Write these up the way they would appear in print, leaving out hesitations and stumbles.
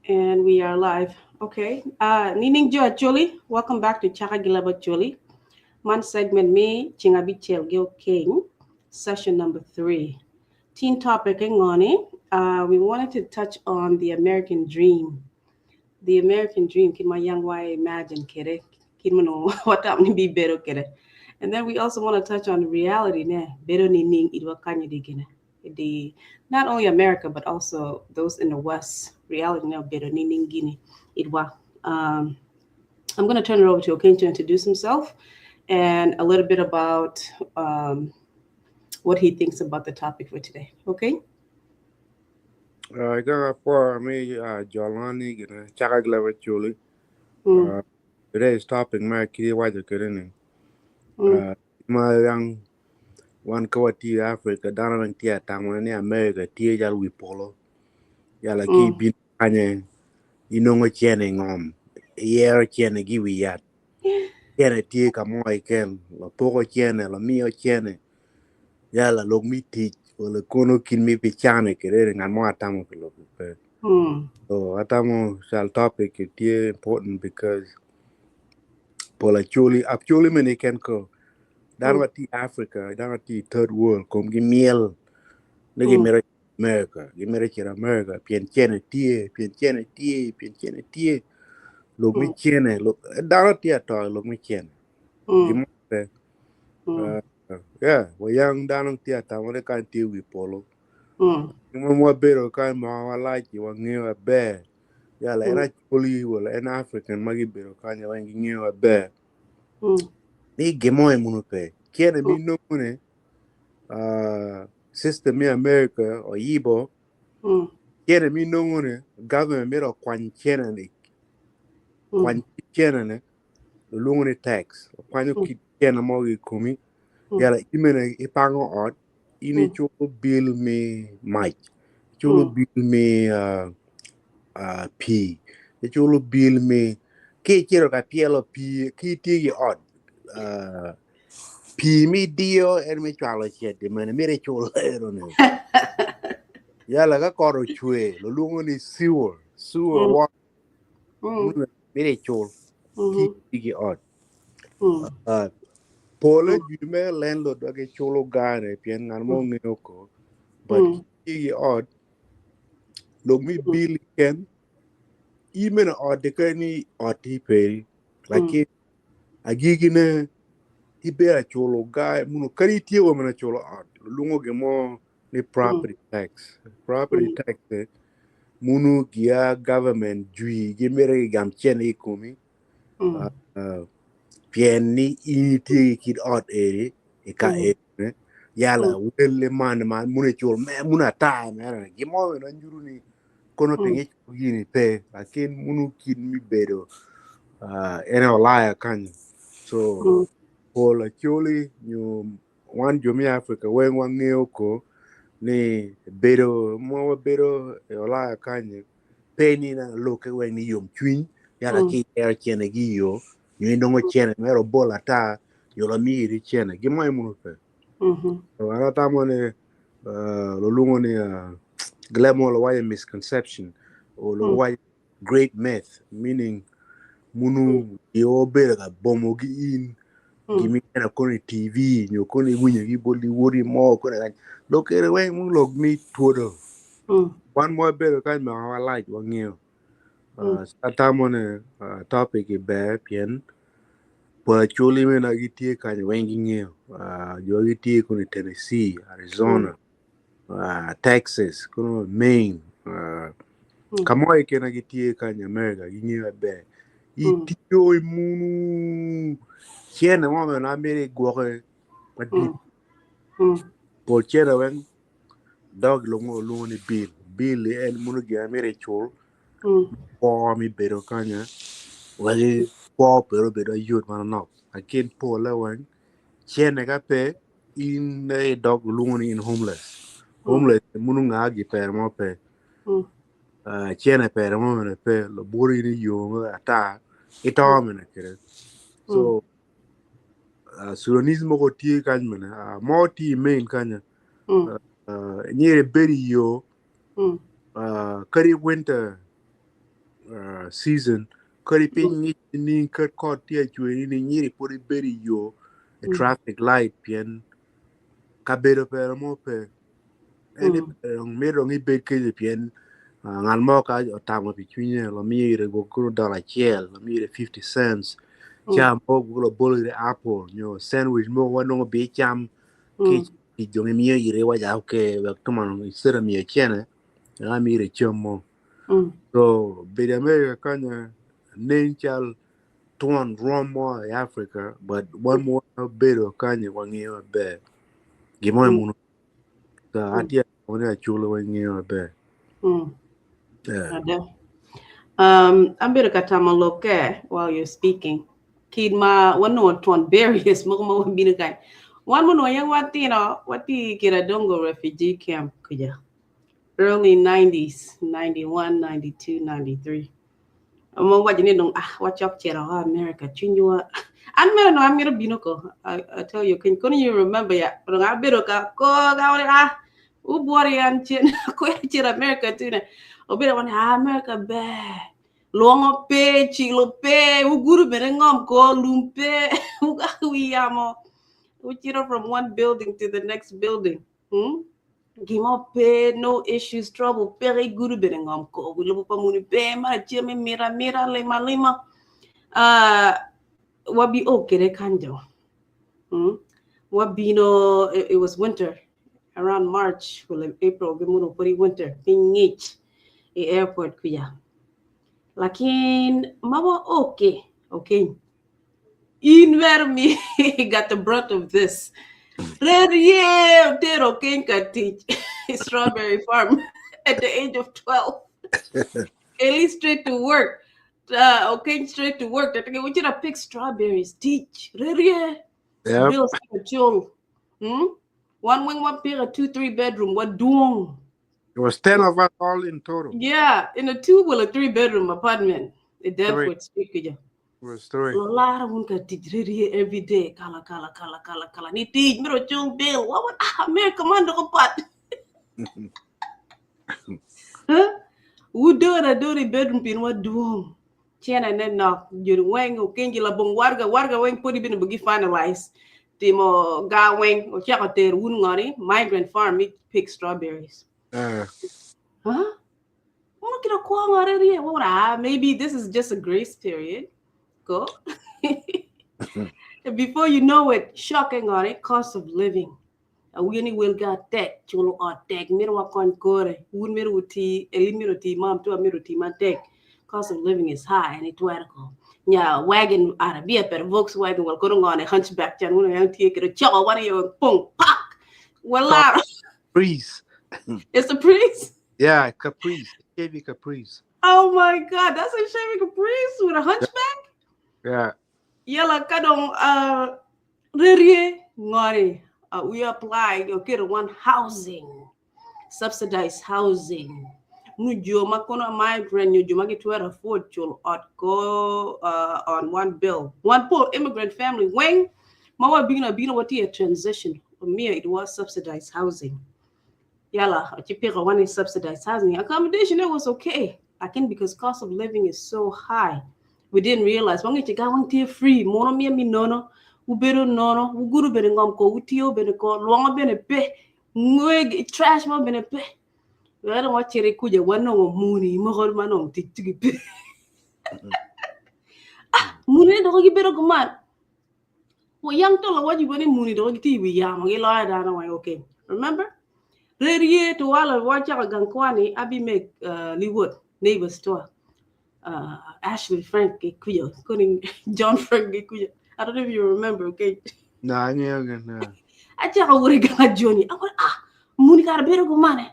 And we are live. Okay. Nining Jo Acholi, welcome back to Chaka Gilabo Acholi. Man segment me Chingabichel Gil King, session number 3. Teen topic ngoni. We wanted to touch on the American dream. The American dream, kin ma yang wa imagine kere, kin mano what up ni be better kere. And then we also want to touch on reality ne, bedo ni ning idwa kanya di gine. The not only America but also those in the West, reality now bedo ni ning gini idwa. I'm going to turn it over to Okeny to introduce himself and a little bit about what he thinks about the topic for today. Okay? I got for me, Jolani, gina, Chaka Gleba Chuli. Today's topic, my kid, why the good ma yang wan ka wati Africa, dano weng tye atamo ni America tye jal wi polo. Yala ki bin kanye, inongo chene ngom, yero chene gi wi yat. Chene tye ka mo iken, la poko chene, la miyo chene. Yala lok mi tic, wala kono kin mi pi chane kerere ngan mo atamo ki lok pe. So atamo shal topic it tye important because pola chuli actually many ken ko dano ti Africa, dano ti third world kom gi miel ne gi mere America, gi mere chira America pien chene tie, pien chene tie, pien chene tie. Lok mi chene, lok dano ti ato lok mi chene. Gi mo pe. Yeah, wa yang dano ti atamo ne kan ti wi polo. Mo mo bedo kan mo wa like wa ngeo aber. Yala en acholi wala en African ma gi bedo kanya wa gi ngeo aber. Ni gimo e munu pe. Kiene mi nongo ne system mi America o yibo kiene mi nongo ne government miro kwany chene ni kwany chene ne luongo ni tax kwanyo kit chene mo gi komi yala imene ipango ot in ichulo bill mi mac ichulo bill mi pii ichulo bill mi ki icito ka pyelo pii ki itye ki ot pii mi dio en mi cwalo cedi mene mito icul eno ni yala ka koth ocwe luongo ni sewer sewer water mito icul ki itye ki ot pole jwi me landlord wa giculo gare pien ngat mo ngeo ko but ki itye ki ot lok mi bill ken in mene ot di kadi ni ot tye peri lakini agikine ibedo aculo gai muno kadi itye wa mene culo ot luongo gin mo ni property tax property tax munu gia government jwi gimito gigam cene i komi pien ni in itye ki kit ot eri i ka eri yala welle man man munu iculo me munu ata mere gin mo bene nyuto ni kono pingo iculo gini pe lakin munu kit mi bedo en olaya kanyo so pol acholi nyo wan jo me Africa weng wangeo ko ni bedo mo wabedo i olaya kanyo pe ni na loke weng ni yom cwiny yala ki yero cene gi yo nyo inongo cene mere obol ata nyo lamiri cene gin mo munu pe so an atamo ni luluongo ni glemo lo waco misconception or lo waco great myth meaning munu yo obedo ka bomo gi in gimi neno kono i TV nyo kono iwinyo gi bot liwoti mo kono kany lok kere weng munu lok mi twodo wan mo wabedo kany ma walac wangeo atamo ni topic i ber pien pol acholi mene gitye kany weng gingeo jo gitye kono i Tennessee, Arizona, Texas, kono Maine, ka mo keken gitye kany i America gingeo maber itiyo i munu cene mo bene amito igwoke madit pol cene weng dog luongo ni bill bill en munu gin amito icul kwo mi bedo kanya wek kwo obedo bedo ayot manok lakin pole weng cene ka pe in idok luongo ni in homeless homeless munu nga gi pere mo pe cene pere mo bene pe loburo in i yo mo ata ito mene kede so Sudanese mogo tye kany mene mo tye i Maine kanya nyeri bedo i yo kadi winter season kadi piny ngic nining kadi kot tye ka cwer nining nyiri pud ibedo i yo i traffic light pien kabedo pere mo pe. En mito dong ibed kenyo pien ngat mo ka otamo pi cwinye lamiyo ire gwok kulu dola acel lamiyo ire 50 cents ca mo gwok labolo ire apple nyo sandwich mogo ma nongo bicam ki dong imiyo ire iwaco a okay wek tumano instead of miyo cene wek amiyo ire cam mo. So bedo i America kanya nen cal twon rwom mo i Africa but wan ma wabedo kanya wangeyo maber gin mo muno so atye ni Acholi wangeyo maber. Yeah. Ada. Abedo ka tamo lokke while you're speaking. Kid ma wanongo twon barriers mogo ma wabino kany. Wan munongo yam watino watye i Kiradongo refugee camp kuja. Early 90s, 91, 92, 93. Ma waco ni dong ah wacok cito o America cwinywa. An mere nongo amito bino ko. I tell you, can couldn't you remember ya? Dong abedo ka ko ka wani ah ubwori an cen ko cito America tune. Obedo wani ah America ber. Lwongo pe, cilo pe, ugudu bene ngom ko, lum pe, wi yamo. Ucito from one building to the next building. Hmm? Gimo pe, no issues, trouble peke, igudu bene ngom ko, wi lobo pa muni pe, ma cem imito amita, limo alima. Wabi o kede kany do. Hmm? Wabino, it was winter, around March, well, April, gimuno pudi winter, piny ngic i airport kuya. Lakin, ma wa okay, okay. In where me got the brunt of this. Reriye otero keny ka tic strawberry farm at the age of 12. Eli straight to work. Okay, straight to work. Tatake, we should pick strawberries. Teach. Reriye. Bills chul. One wing, one pick a 2-3 bedroom. What doing? It was 10 of us all in total. Yeah, in a 2 well a 3 bedroom apartment. In Deptford Street. It was 3. Lara won ka teach reriye every day. Kala kala kala kala kala. Ni teach miro chung bill. What would America man do pat? Huh? We do it a dirty bedroom pin what doing? Chena ne nok jun weng o kenji la bong warga warga weng podi bin bugi finalize. Timo ga weng o chako ter un ngori migrant farm me pick strawberries. Huh? Ono kira kwa ngare rie. Ora maybe this is just a grace period. Go. Before you know it, shocking ngori cost of living. Awini will ga tek chulo o tek miro wa kon kore un miro uti eli miro ti mam tu miro ti ma tek cost of living is high and it werko nya wagon arabia per Volkswagen wal kono ngone hunchback chan uno yang tie kero choko wan yo pong pak wala Caprice. It's a Caprice. Yeah, Caprice, Chevy Caprice. Oh my God, that's a Chevy Caprice with a hunchback. Yeah. Yala kadong rerie ngori. We apply okay one housing, subsidized housing. Nujo makono migrant nujo magi to afford chul ot go on one bill. One poor immigrant family wing mawa bina bina wati a transition. For me it was subsidized housing. Yala achipika one is subsidized housing. Accommodation it was okay. Again because cost of living is so high. We didn't realize one chica one tear free mono mi mi nono ubedo nono uguru bene ngom ko utio bene ko luongo bene pe ngwe trash mo bene pe wera wa chere kuja wano muni mo gol manong tik tik pe ah muni do gi bedo kuman wo yang to la waji bone muni do gi ti wi ya mo gi lo da na wa okay remember rerie to wala wa cha gang kwani abi make liwood neighbors to Ashley Frank Gikuya, couldn't John Frank Gikuya. I don't know if you remember, okay? No, I knew no. I tell you what I Johnny. I went, ah, Muni got a bit of money.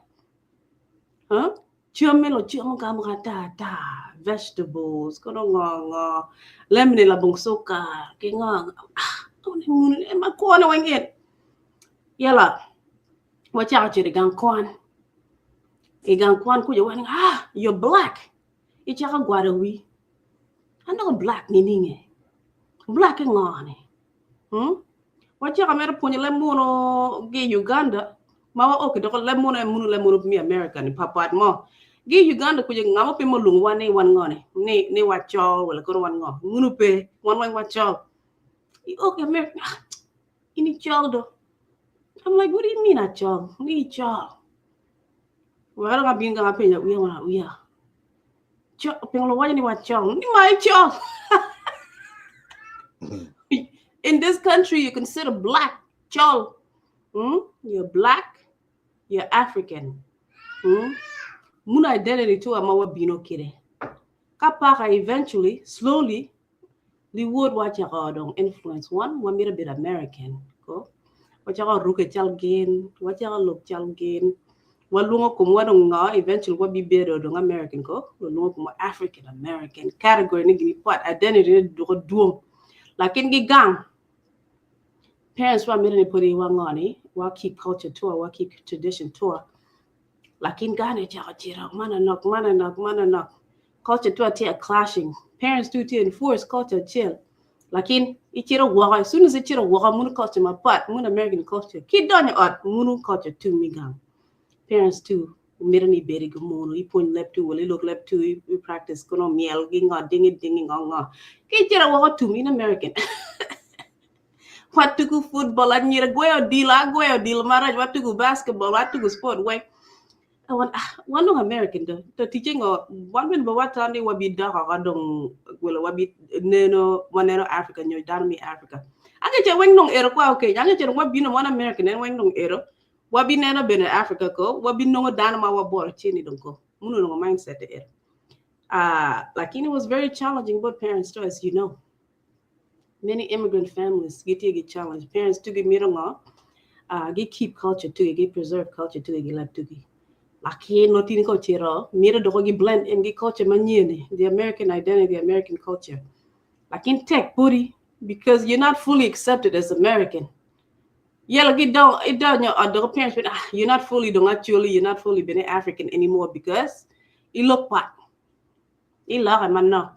Huh? Chumelo, chumga, ta, ta, vegetables, go on, lemon, la bongsoka, king on, ah, Muni, and my corner went in. Yella, watch out, you're the gang corn. A gang corn, could you ah, you're black. Ichaka gwadawi. Ano black ni ninge. Black ngani. Wachaka mera punye lemono ge Uganda. Mawa okay doko lemono e munu lemono mi America ni papat mo. Gi Uganda kuja ngamo pe molung wan ni wan ngone ni wa chol wala kono wan ngo ngunu pe wan weng wa chol. I ok America ah, ini chol do. I'm like, what do you mean I chol? Ni chol. Wala nga bin nga penya uya wana uya. Chol penglo wacho ni wa chol. Ni my chol. In this country you consider black chol. Hmm? You're black, you're African. Hmm? Muna identity to ama wabino kire. Ka paka eventually, slowly, liwod wachako dong influence one, wamira bit American. Ko. Wachako ruke chal gin, wachako lok chal gin. Waluongo kum wadong nga eventually wabi bedo dong American ko. Waluongo kum African American category ni gini pot identity ni duko duong. Lakin gi gang parents wa mira ni podi wa ngoni wa keep culture tour wa keep tradition tour. Lakin gane chako chiro mana nok mana nok mana nok culture tour tia clashing. Parents do to enforce culture chill. Lakin ichiro waka as soon as ichiro waka munu culture ma pat munu American culture ki donyo ot munu culture tu mi gang. Parents too mira ni beri go munu ipuony leb tu wala ilok leb tu i practice kono miel gi ngo dingi dingi ngo ngo. Ki ichiro waka tu in American. Watugu football anyira gweyo dila gweyo dila marach watugu basketball watugu sport we wan wan dong American do to tije ngo wan ben ba watani wabi doko ka dong wala wabi neno waneno Africa nyo dano mi Africa ange che weng dong ero kwa okay ange che wabi no wan American en weng dong ero wabi neno bene Africa ko wabi nongo dano ma waboro chini dong ko muno nongo mindset ero lakini it was very challenging both parents too, as you know. Many immigrant families get to get challenged. Parents to get ngo get keep culture to get preserve culture to get lab to get. Lakini lotini ko chiro mira doko gi blend in gi culture manyien, the American identity, the American culture. Lakin tek puri because you're not fully accepted as American. Yeah, like it don't your other parents but you're not fully don't actually you're not fully been African anymore because you look what you love man.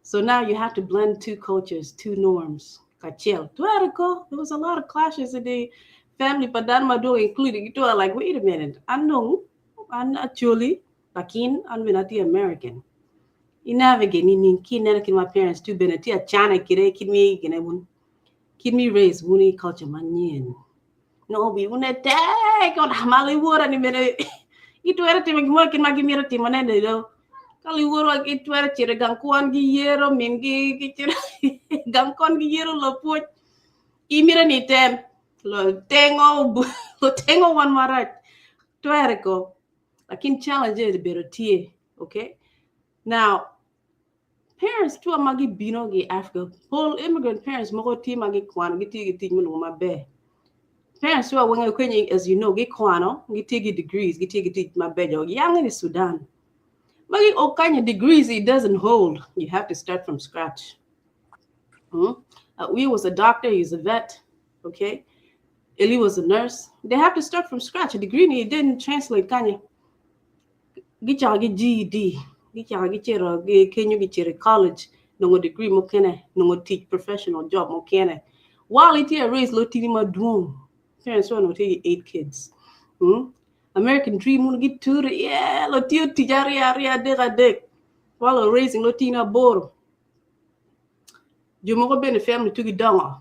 So now you have to blend two cultures, two norms. Kachel. Tueriko, there was a lot of clashes in the family, but dan mado including it are like, wait a minute, I know I'm actually lakin I'm not the American. I navigate ni nin kin na kin my parents too been a chana kire kin mi gine bun kin mi raise wuni culture manyen. No bi une te kon mali wora ni mene itu era time mo kin magi mira timane ne do. Kali woro ki twere chire gang kwan gi yero min gi gi chire gang kon gi yero lo puoch. Imira ni tem lo tengo lo tengo wan marach. Twere ko. Lakin challenge is better tie, okay? Now parents tu magi bino gi Africa. Whole immigrant parents moko ti magi kwano gi ti gi tij mun maber. Parents tu wenga kwenye, as you know, gi kwano gi ti gi degrees gi ti gi tij maber jo yang in Sudan. Magi okanya degrees it doesn't hold. You have to start from scratch. Hmm? We was a doctor, he's a vet, okay? Eli was a nurse. They have to start from scratch. A degree ni didn't translate kanya. Gi cha gi GED. Gi cha gi chero gi kenyo gi chere college nongo degree mo kene nongo teach professional job mo kene. While it here raise lo tini maduong. Parents no take eight kids. American dream mun gi tour yeah lo tio tijari aria dek adek. While raising lo tina boro. Jomoko bene family tugi dongo.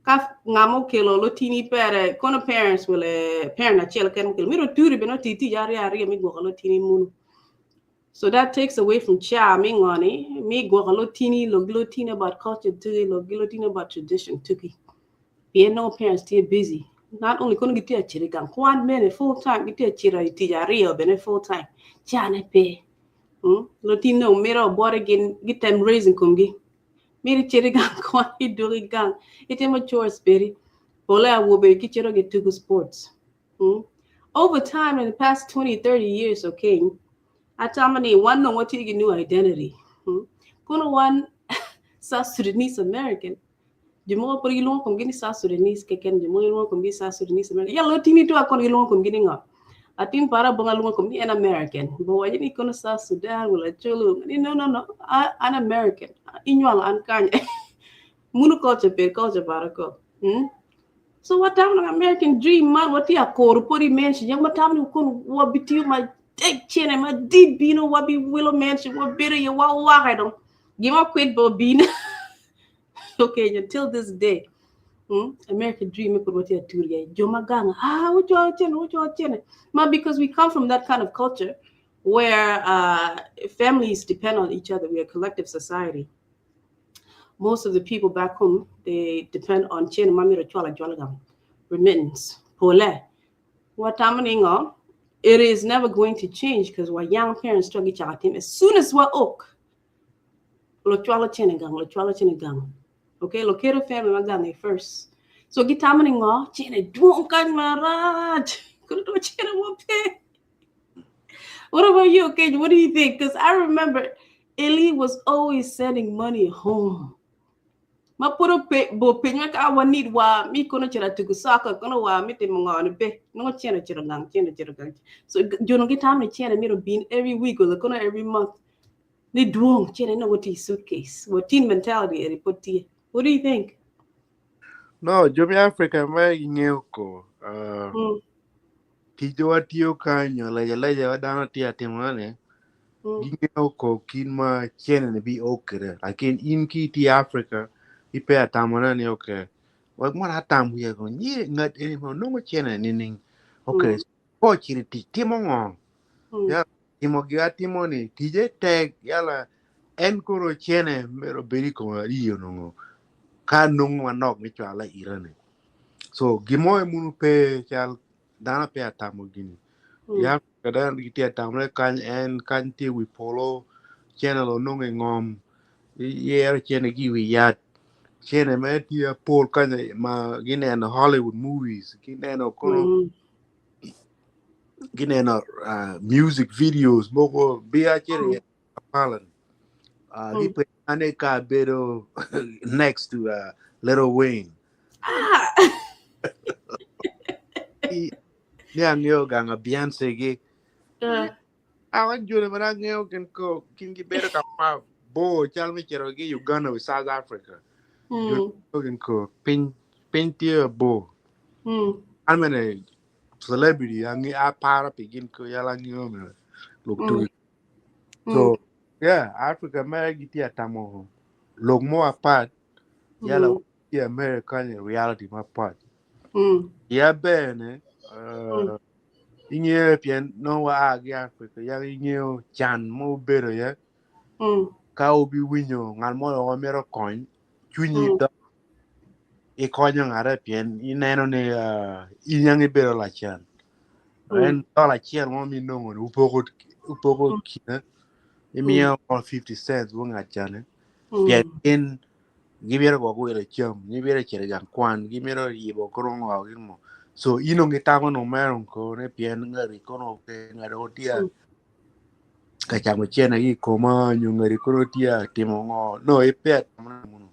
Ka ngamo kelo lo tini pere kono parents wala parent achiel ken kelo miro turi beno titi jari aria mi gwoko lo tini munu. So that takes away from cha mi ngoni mi gwoko lo tini lo gilo tini about culture tugi lo gilo tini about tradition tugi. Bien no parents tie busy. Not only kono gitia chiri gang kwan mene full time gitia chira tija ario bene full time. Cha ne pe. Lo tini no miro bore gin gitem raising kumgi. Miri chiri gang kwan iduri gang. Itimo chores beri. Pole awobe kichiro get tugu sports. Over time, in the past 20, 30 years, okay, atamani one no what new identity. Kono one South Sudanese American. Jumo por gilong kom gini South Sudanese keken jumo gilong kom gini South Sudanese American. Ya lo tini tu akon gilong kom gini nga. Atin para bonga lunga kom ni an American. Bo wajini kono South Sudan wala chulu. Ni no no no, an American. Inywal an kanya. Munu culture pe culture para ko. So what time American dream man what ya kor pori mention yang what time kon wa bitiu ma Tek cene madit bino wabi wilo mansion wabedo iye wawake dong. Gima kwit bo bino. Okay, until this day. American dream pud watye atur iye. Jo ma gang, ah, wucwalo cene, wucwalo cene. Ma because we come from that kind of culture where families depend on each other. We are a collective society. Most of the people back home, they depend on cene ma myero cwalo acwala gang. Remittance. Pole. Watamo ni ngo? It is never going to change because our young parents to gichako tim as soon as wa ok lo cwalo cene gang, lo cwalo cene gang. Okay, lo keto family ma gang first. So gitamo ni ngo? Cene dwong kany marach. Kono do cene mo pe. What about you, okay? What do you think? Because I remember Eli was always sending money home. Ma pud pe bo piny ma ka wa need wa mi kono cito tugo soccer kono wa mi timo ngo ni pe nongo cene cito gang cene cito gang. So jono gitamo ni cene myero bin every week or kono every month ni dwong cene nongo tye i suitcase. Wa teen mentality eri pud tye. What do you think? No, jo me Africa ma ging'eyo ko tijwa tiyo kanyo leja leja wa dano tye atimone ging'eyo ko kin ma cene ni bi okere lakin in ki itye Africa ipe atamone ni okay wek mono atam wiye ko nyi ngat eni mo nongo cene nining okay ko ciri tic timo ngo ya timo gi atimo ni tije tek yala en koro cene mero bedi ko ariyo nongo ka nongo manok mi cwala irane so gimo emunu pe cal dano pe atamo gini ya kada gitye atamone kany en kany tye wi polo cene lo nongo i ngom iyero cene ki i wi yat cene me tye pol kany ma gineno Hollywood movies gineno kono gineno music videos mogo bia cene apalan gipe ane ka bedo next to Lil Wayne. Ah. Ni ang'eyo ganga Beyonce gi awan jone mana ang'eyo gin ko gin gibedo ka ma bor cal me cito gi Uganda with South Africa. Jone gin ko piny piny tye bor. An mene celebrity angi aparo pi gin ko yala ang'eyo me lok tugi. So yeah, Africa mere gitye atamo lok mo apart yala tye America ni reality mapat. Ya bene ing'eyo pien nongo wa a ki Africa ya ing'eyo can mo obedo ye ka obi winyo ngat mo dong mito kony cwinyi dok ikonyo ngate pien ineno ni in yang ibedo lacan en dola achiel mo minongo ni upoko upoko kine imiyo 50 cents wo ngat cane pien in gimito gwok wilo cam gimito cito i gang kwan gimito yibo kono ngo gin mo so in dong itamo no mero ko ne pien ngati kono pe ngati tye ka camo cene ki i koma nyo ngati kono tye timo ngo no ipe atamo muno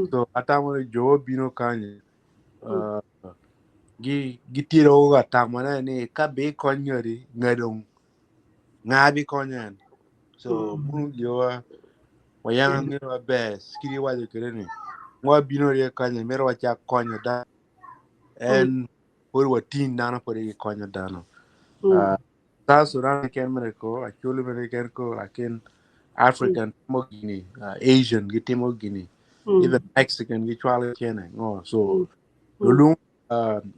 so atamo ni jo bino kany gi gitiro ka tamone ni ka bi kony ngati ngati dong nga bi konyo en so muno giwa wayang ang'eyo maber kidi wacho kede ni mwa bino rie kany mito wachak konyo dano en pod wating dano pod gikonyo dano South Sudan ken mere ko Acholi mere ken ko lakin African timo gini Asian gitimo gini even Mexican gicwalo cene ngo so lulung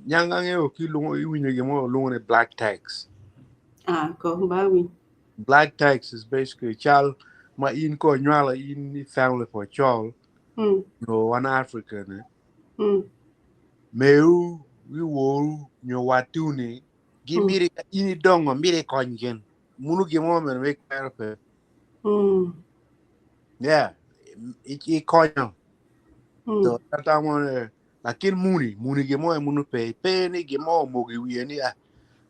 nyang ang'eyo ki lungo iwinyo gimo luongo ni black tax. Ah, ko bawi. Black tax is basically chal ma in ko nywalo in i family for chol nyo wan African eh. Meru wiworu nyo watuni gimiri in idongo miri kony gin munu gimo meno me kwero pe yeah ikonyo so atamo ne lakin muni muni gimo e munu pe pe ni gimo omogo i wiye ni ah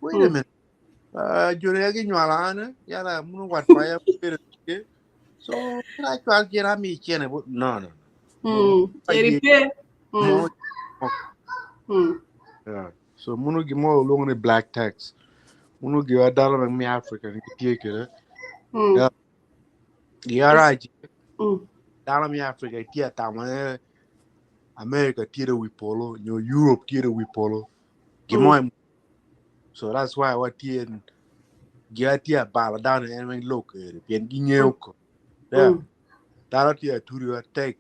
wait a minute jone ya ginywalo an yala munu wat pa ya bedo ke so kira chwal kira mi chene no no Eri pe. Yeah. So munu gimo luongo ni black tax. Munu giwa dano me mi Africa ni gitye kede. Yeah. Giaraji dano me Africa tye atamo ne America tye wi polo nyo Europe tye wi polo. Gimo so that's why watye Gia tye abalo dano en weng lok eri pien gingeo ko. Yeah. Dano tye aturi matek.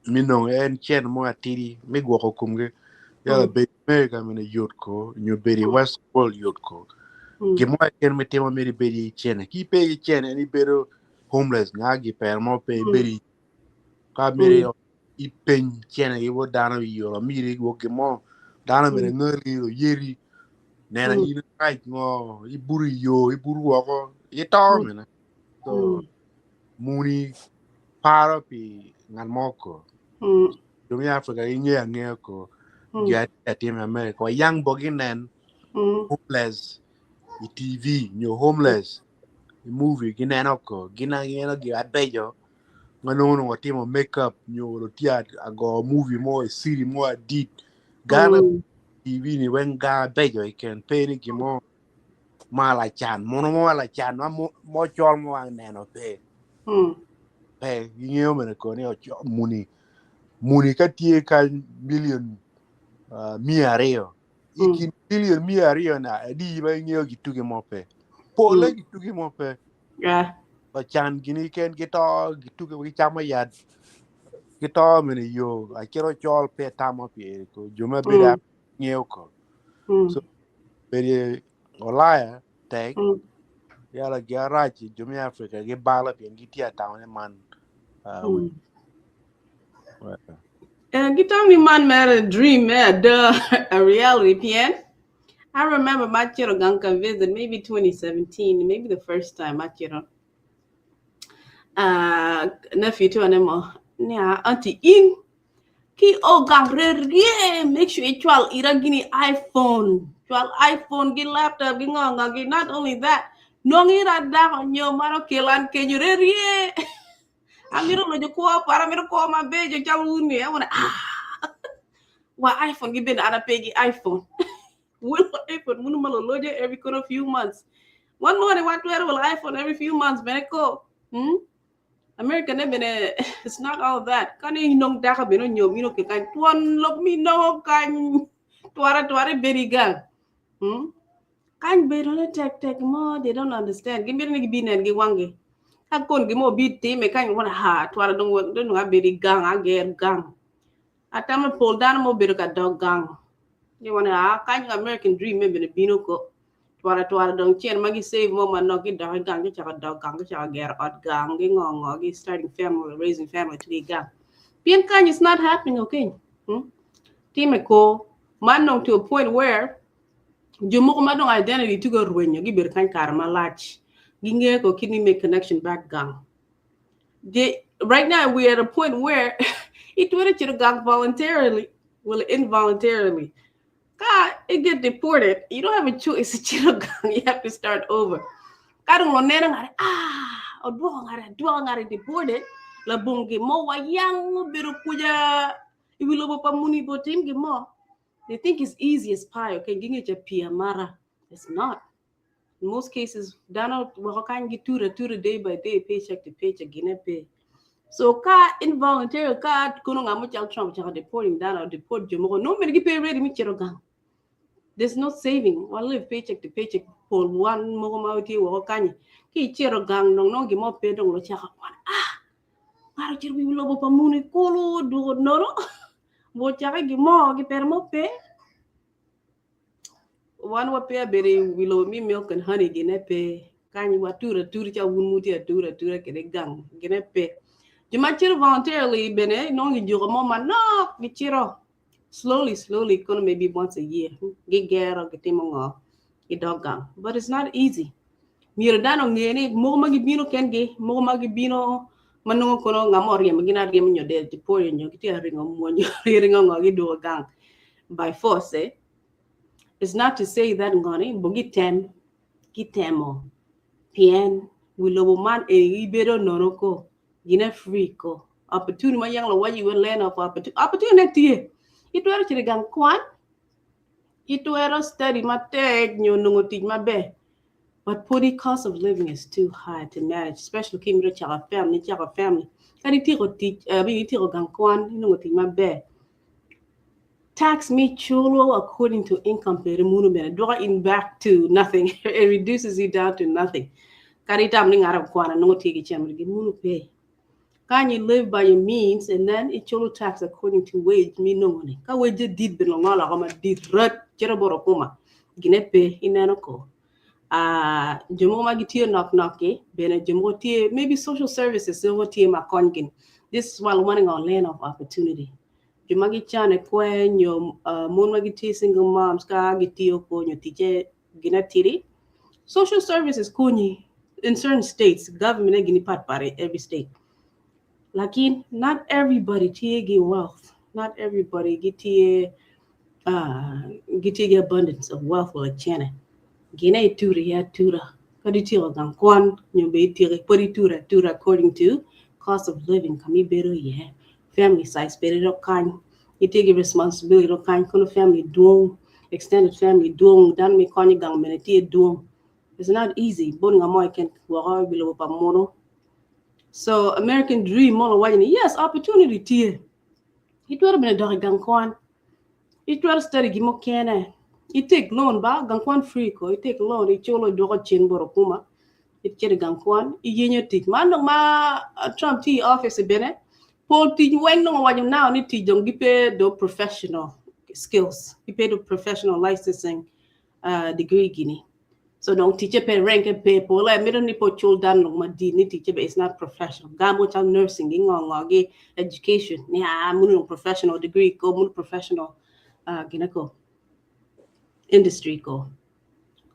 Mi nongo en cen mo atidi me gwoko komgi. Yala bedo America mene yot ko nyo bedo i West world yot ko. Gin mo keken me timo myero ibed i cene. Ki pe i cene en ibedo homeless nga gi pero mo pe ibedo i ka myero ipeny cene ki bot dano i yo amiri gwok gin mo dano bene ngali oyeri nena in rac ngo ibuto i yo ibuto woko ito mene so muni paro pi ngat mo ko jo me Africa gingeyo angeya ko gin atye atima i America wa yang bo ginen homeless i TV nyo homeless i movie gineno ko gin aneno gin abeco ma nongo onongo watimo make up nyo lutye ago movie mo i city mo adit Ghana TV ni weng ga abeco keken pe ni gin mo ma lacan muno mo ma lacan ma mo col mo wang neno pe pe gingeyo mene ko ni muni muni ka tye ka million 200 i kin million 200 na adi ma ingeyo gituge mo pe pole gituge mo pe Lacan gini ken gito gituge gicamo yat gito mene i yo acito col pe tamo pire ko jo ma bedo ngeo ko so bedo Ulaya tek yala gi arac jo me Africa gibalo pien gitye atamo ni man Gitamo ni man mere dream me ada a reality pien I remember ma acito gang ka visit maybe 2017 maybe the first time acito uh, nephew to ne mo ni ah, auntie in ki o gang rerye make sure icwal ira gini iPhone cwal iPhone gi laptop gi ngo ngo gi not only that nong ira dako nyo maro kelan kenyo rerye amito lojo kwo para amito kwo mabeco calo wun-ni awane ah wa iPhone gi bene an ape gi iPhone wel iPhone munu ma lolojo every kono few months wan moni watwero wilo iPhone every few months bene ko hmm? America ne bene it's not all that kani inong dako bene onyom ino ke kany twon lok mi nongo kany twara twara ibedi gang hmm? Kany bedo ne tek tek mo they don't understand gimito ni gibinen gi wangi ka kon gimo obi time kany wana ha twara dong dong abedo i gang ager gang atamo pol dano mo obedo ka dok gang gi wana ha kany American dream me bene bino ko twara twara dong cen ma gi save mo manok gidok i gang gicako dok gang gicako gero ot gang gi ngo ngo gi starting family raising family to gi gang pien kany it's not happening okay hmm? Time ko man dong to a point where Jo mogo ma dong identity tye ka rwenyo gibedo kany kare malac. Gingeyo ko kit ni make connection back gang. They, right now we are at a point where itwero cito gang voluntarily, well involuntarily. Ka it get deported, you don't have a choice cito gang, you have to start over. Ka dong oneno ngare, ah, odwoko ngare, adwoka ngare deported, labongo gin mo wayang obedo kuca i wi lobo pa muni bo tim gin mo. They think it's easy as pie, okay, ginge cha pii amara. It's not. In most cases, dano woko kany gitura atura day by day, paycheck to paycheck, gine pe. So ka involuntary, ka kono ngamo cal Trump chako deporting dano, deport jo mogo, no mene gipe ready mi cito gang. There's no saving. Wa live paycheck to paycheck. Pol wan mogo ma watye woko kanyi. Ki icito gang dong nongo gimo pe dong lo chako kwan. Ah! Ngaro cito wi lobo pa muni kulu duko nono. Wucake gin mo gipere mo pe. Wan wa pe abedo i wi lobo me milk and honey gine pe. Kany watura atura ca wun wutye atura atura kede gang gine pe. Jo ma cito voluntarily bene nongo gijuko mo manok gicito slowly slowly kono maybe once a year gigero gitimo ngo gidok gang but it's not easy. Myero dano onge ni mogo ma gibino kengi, mogo ma gibino ma nongo kono nga mo oryemo gin aryema nyo del tipoyo nyo gitye ka ringo mwonyo ringo ngo gidwogo gang by force eh. It's not to say that ngoni bo gitem gitemo pien wi lobo man eni gibedo nono ko gine free ko opportunity ma yang lawaci iwe land of opportunity opportunity ne tye itwero cito i gang kwan itwero study matek nyo nongo tic maber But pwodi cost of living is too high to manage especially ka imito cako family icako family kadi ityeko tic I mean ityeko gang kwan inongo tic maber. Tax me chulo according to income pere munu bene dwoko in back to nothing. It reduces you down to nothing. Kadi itam ni ngaro kwana nongo tye ki cemre gi munu pe. Kan you live by your means and then ichulo tax according to wage mi nongo ni. Ka wage dit bene ngolo ako madit rat cito boro kuma gine pe ineno ko. Jo mogo ma gitiyo nok nok ki bene jo mogo tye maybe social services mogo tye ma kony gin. This is one wanting our land of opportunity. Jo ma gicane kwe nyo mon ma gitye single moms ka gitiyo ko nyo ticce gin atidi. Social services konyi in certain states, government e gini pat pat every state. Lakin not everybody tye gi wealth, not everybody gitye gitye gi abundance of wealth wala cene. Gine ituro iye atura. Kadi ityeko gang kwan nyo be ityeko pud ituro atura according to cost of living kama ibedo iye. Family size bene dok kany. Itye gi responsibility dok kany kono family dwong, extended family dwong, dano ma ikonyo gang bene tye dwong. It's not easy bot nga mo keken woko i lobo pa munu. So American dream mono waco ni yes opportunity tye. Itwero bene dok i gang kwan. Itwero study gin mukene. I take loan ba gang kwan free ko i take loan iculo idwoko cen bot okuma icito i gang kwan iyenyo tic. Man dong ma Trump tye i office bene pol tic weng dong owaco now ni tic dong gipe do professional skills gipe do professional licensing degree gini. So dong ticce pe ranke pe pole mito ni pe ocul dano dong madit ni ticce be is not professional. Gamo calo nursing gi ngo ngo gi education ni aa munu dong professional degree ko munu professional gine ko industry ko.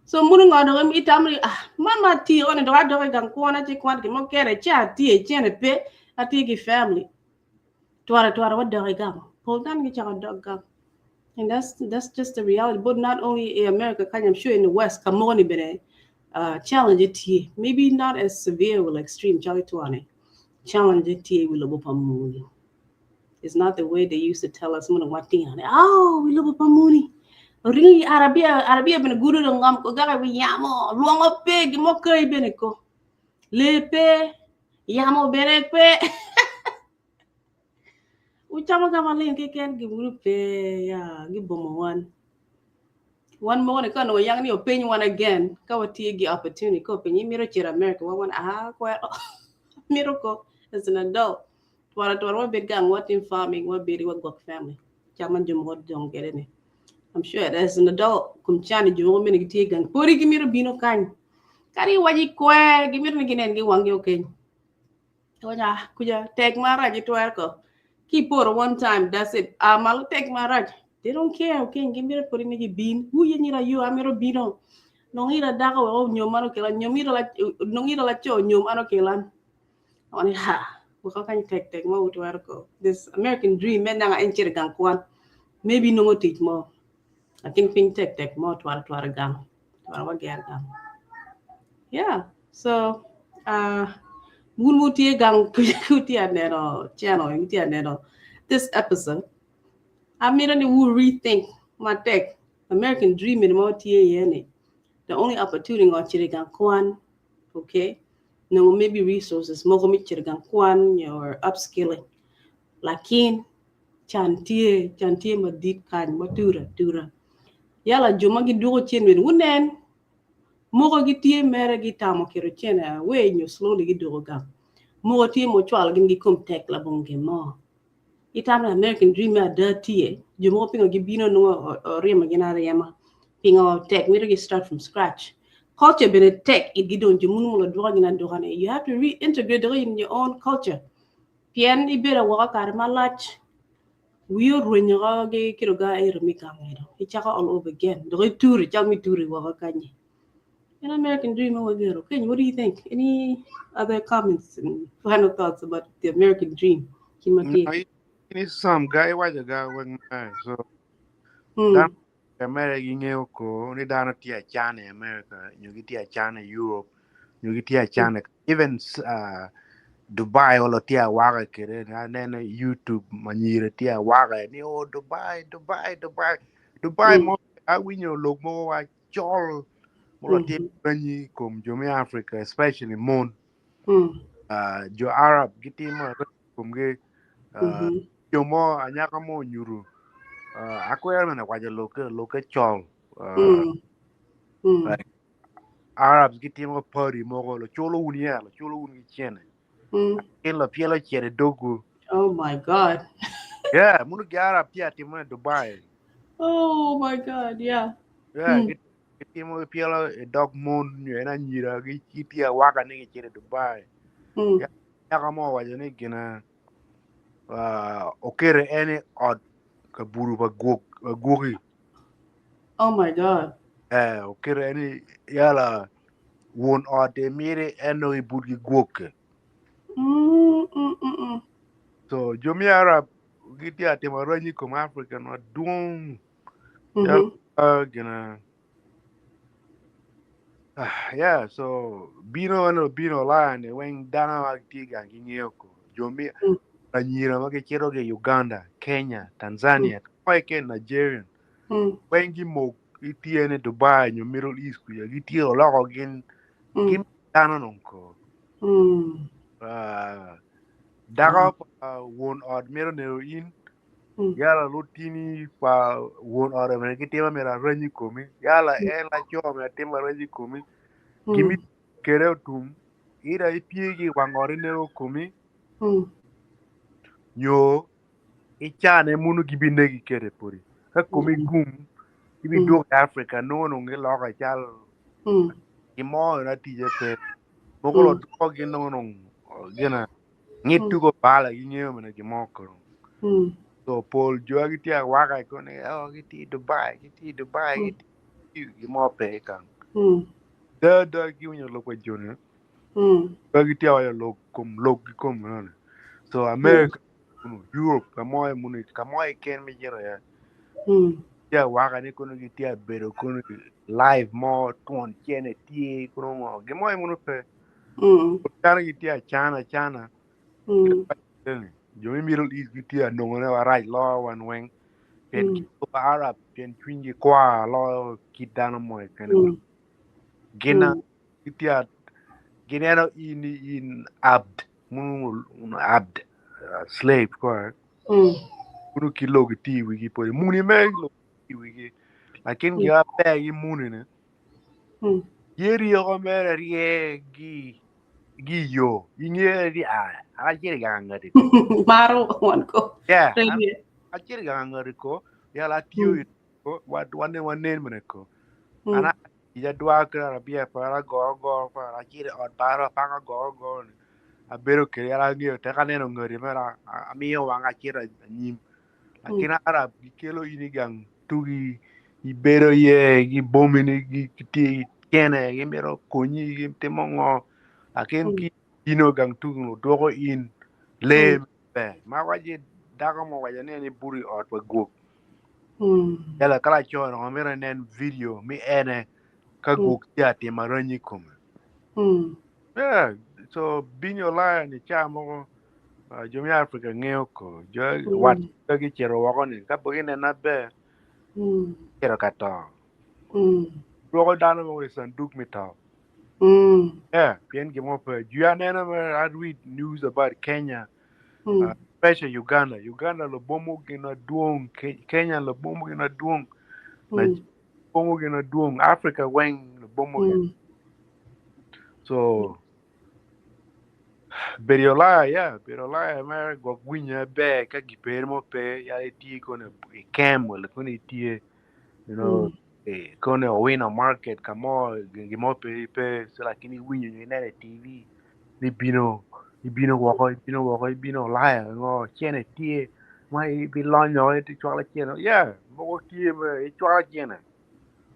So munu ngo dong itamo ni ah man ma atiyo ni dong adok i gang kwana ci kwan gin mukene ci atiyo cene pe atye ki family. Twara twara wadok i gang. Pol dano gicako dok gang. And that's just the reality. But not only in America, I'm sure in the West, kamoni bene challenge tye. Maybe not as severe or extreme, calo twane. Challenge tye wi lobo pa muni. It's not the way they used to tell us munu watino. Oh, wi lobo pa muni. Ringi Arabia, Arabia bene gudo do ngam ko gaka wi yamo. Luongo pe gimo kai bene ko. Le pe, yamo bene pe. Ucamo ka maleng keken gimuru pe ya gibomo wan. Wan mogo ni ka onongo yang ni openy wan again ka watye gi opportunity ka openyi imito cito America wa wan ah kwero mito ko as an adult twara twara wabed gang watim farming wabed wagwok family cam ma jo mogo dong kwede ni. I'm sure as an adult kum cani jo mogo mene gitye gang podi gimito bino kany kadi iwaci kwer gimito ni ginen gi wanggi okeny. Onya kuja tek marac itwero ko ki poto one time that's it. Malo tek marac they don't care okay gimito podi ni gibin wuye nyira yo amito bino nong ira dako weko nyom an okela nyom ira la nong ira laco nyom an okelan wani ha weko kany tek tek ma utwero ko this American dream me nanga en cito gang kwan maybe nongo tic mo lakin piny tek tek mo twara twara gang twara wager gang yeah so wun wutye gang wutye aneno channel wutye aneno this episode amito ni wu rethink matek American dream ni ma watye iye ni the only opportunity ngo cito i gang kwan okay nongo maybe resources mogo me cito i gang kwan or upskilling lakin can tye can tye madit kany ma tura atura yala jo ma gidwoko cen bene wunen mogo gitye mere gitamo keto cene away nyo slowly gidwoko gang mogo tye ma ocwalo gin gi kom tek labongo gin mo itamo ni American dream me ada tye jo mogo pingo gibino nongo oryemo gin aryema pingo tek mito gi start from scratch culture bene tek itgi dong jo munu mulo dwoko gin adwoka ni you have to reintegrate in your own culture pien ibedo awoka kare malac wiyi orwenyo oko gi kito ga ero mi gang ero icako all over again dok ituri calo mi turi woko kanyi an American dream ma wagero Keny what do you think any other comments and final thoughts about the American dream kin ma tye No, ini some guy waco ga weng mae. So dano America gingeo ko ni dano tye acan i America nyo gitye acan i Europe nyo gitye acan even Dubai olo tye awaka kede aneno i YouTube manyira tye awaka ni oh Dubai Dubai Dubai Dubai mo awinyo lok mogo wa col molo tye penyi kom jo me Africa especially mon jo Arab gitimo komgi jo mo anyaka mo onyuto. Akwero mene waco lokke, lokke col. Mm. Mm. Like Arabs gitimo party mogo, luculo wun ya, luculo wun ki cene. Gin lopyelo cene dogwu. Oh my God. Yeah, munu gi Arab tye atimo ne Dubai. Oh my God, yeah. Yeah, gitimo pyelo i dog mon nyo en anyira gitye awaka ni gicito i Dubai. Yaka mo owaco ni gina okete en i ot kabuto pa gwok pa gwoki. Oh my God. Eh, okete en i yala won ot e miti en dong ibut ki gwokke. So jo me Arab gitye ka timo aranyi i kom African madwong. Yala gina yeah, so bino eno bino Ulaya ni weng dano ma gitye gang gingeyo ko. Jo me anyira ma gicito ki Uganda, Kenya, Tanzania, mm. ke Nigerian. Weng gimok gitye ni Dubai nyo Middle East kuca gitye oloko gin gin dano nong ko. Dako pa won ot mito neno in Yala lutini pa won ot bene gitimo myero areny i komi. Yala en laco myero atim areny i komi. Gimi kede otum ida ipye ki i wang ot ineko komi nyo icane munu gibinegi kede pudi. Ka komi gum ibidwogo i Africa nongo dong giloko calo gin mo eno atice pe. Mogo ludwoko gin nongo dong gina Ngit tuko bala gingeyo mene gin mo kong. So pol jo gitye awaka i kome ni oh gitye i Dubai, gitye i Dubai, gitye gin mo pe kang. Da da giwinyo lok pa joni. Pe gitye awaco lok kom lok ki kom meno. So America, Europe, ka mo muni ka mo keken me cito iye. Tye awaka ni kono gitye abedo kono live mo twon cene tye kono ngo gin mo munu pe. Dano gitye acana acana. Jo me Middle East gitye anongone marac loyo wan weng. Pien ki Arab pien cwinygi kwar loyo kit dano mo keken. Gin gitye gineno in ni in abd munu abd slave ko munu ki lok tye i wigi podi muni mere lok tye i wigi lakin gin maber ki muni ni Ye ryeko mere rye gi gi yo inge ni a acito i gang ngati ko. Maro wan ko. Yeah, acito i gang ngati ko yala atiyo i ko wa wane wanen mene ko. Ana ija dwa kira rabia para goro goro para acito i ot para panga goro goro ni. Abedo kede yala angeyo tek aneno ngati mera amiyo wanga acito anyim. Lakin Arab gikelo in i gang tugi ibedo iye gibomi ni gitye ki cene gimito konyi gitimo ngo lakin ki bino gang tugi dwoko in lee ber ma waci dako mo owaco ni en ibuto i ot pa gwok yala ka laco dong mito enen video mi ene ka gwok tye atimo aranyi i kome yeah so binyo laya ni ca mogo Jo me Africa ngeyo ko jo wat ka gicito woko ni ka pe ginena ber gicito ka to dwoko dano mogo i canduk me to yeah pien gin mo pe jwi aneno me I read news about Kenya especially Uganda Uganda lubomo gin madwong Kenya lubomo gin madwong lubomo gin madwong Africa weng lubomo gin so Bedo i Ulaya yeah, bedo i Ulaya mere gwok winye ber ka giperi mo pe ya itye kono i camp wala kono itye you know kono i Owino market ka mo gin mo pe pe so lakini iwinyo nyo ineno i TV ni bino ibino woko ibino woko ibino Ulaya ngo cene tye ma ibilonyo icwalo cene yeah mogo tye ma icwalo cene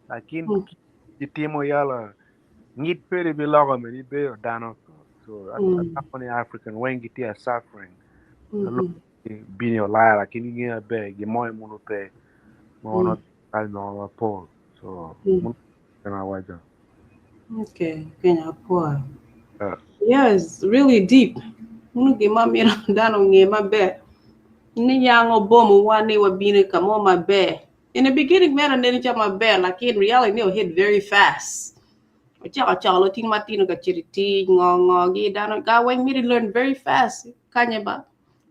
lakin gitimo yala Ngid peri biloko meni ibedo dano so atamo ni African weng gitye a suffering bino i Ulaya lakin gingeyo maber gin mo munu pe ma wan kal nongo mapol so munu gin awaco. Okay, Kenya apwoyo. Yeah, it's really deep. Munu gin ma myero dano onge maber ni yango bomowa ni wabino i ka mo maber. In the beginning mere neno calo maber lakin reality ni hit very fast. Ocako coko lutino matino ka cito i tic ngo ngo gi dano ga weng miti learn very fast kanye ba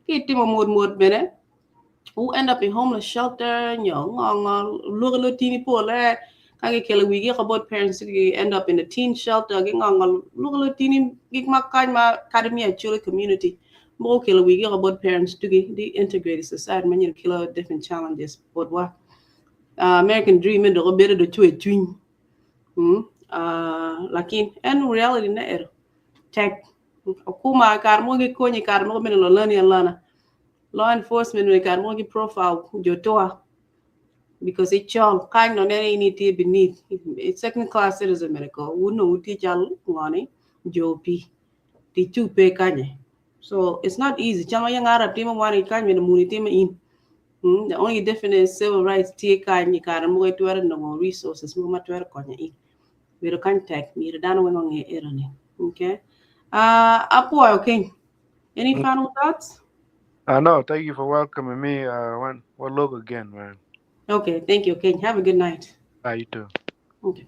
ki itimo mot mot bene. Who end up in homeless shelter, nyo ngo ngo luki lutini pol eh ka gikelo wigi oko bot parents gi end up in a teen shelter gi ngo ngo luki lutini gik ma kany ma kadi me Acholi community mogo okelo wigi oko bot parents tugi di integrated society ma nyero kelo different challenges botwa. American dream me dok obedo do cwer cwiny lakin en reality ne ero tek okuma kare mogo gikonyi kare mogo meno lolani alana. Law enforcement bene kare mogo gi profile jo tua because icol kany nongo neno in itye beneath second class citizen bene ko wun nongo wutye cal ngoni jo pi tic cu pe kanye so it's not easy cal ma yang Arab timo wan kany bene muni timo in the only difference is civil rights tye kany i kare mogo itwero nongo resources mogo ma twero konyo in bedo kany tek myero dano weng onge eno ni okay apwoyo keny. Any final thoughts? No, thank you for welcoming me. One look again, man. Okay, thank you, Ken. Have a good night. You too. Okay.